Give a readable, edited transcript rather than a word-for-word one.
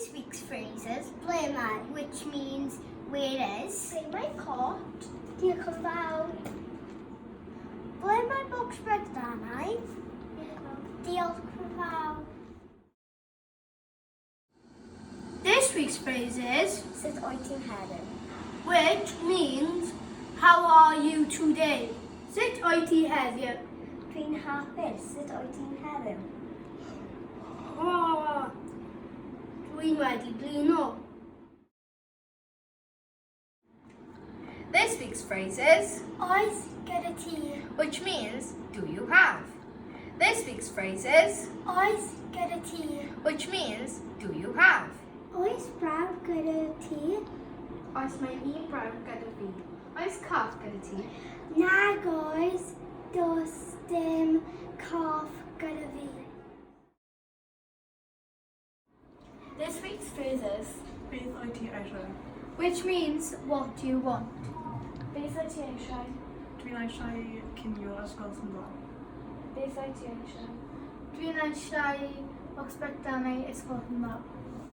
This week's phrase is ble mae, which means where is. Ble mae cot? Diolch yn fawr. Ble mae bocs brechdanau? Diolch yn fawr. This week's phrase is Sut wyt ti'n heddiw? Which means how are you today? Sut wyt ti heddiw? Dwi'n hapus. Sut wyt ti'n heddiw? Oh, dwi'n wedi blino. This week's phrase is Oes gyda ti? Which means do you have? This week's phrase is Oes gyda ti? Which means do you have? Oes brawd gyda ti? Oes mae un brawd gyda fi. Oes cath gyda ti? Nag oes, does dim cath gyda fi. This week's phrase is Beth wyt ti eisiau? Which means what do you want? Beth wyt ti eisiau? Dwi'n eisiau cinio os gwelwch yn dda. Beth wyt ti eisiau? Dwi'n eisiau bocs brechdanau os gwelwch yn dda.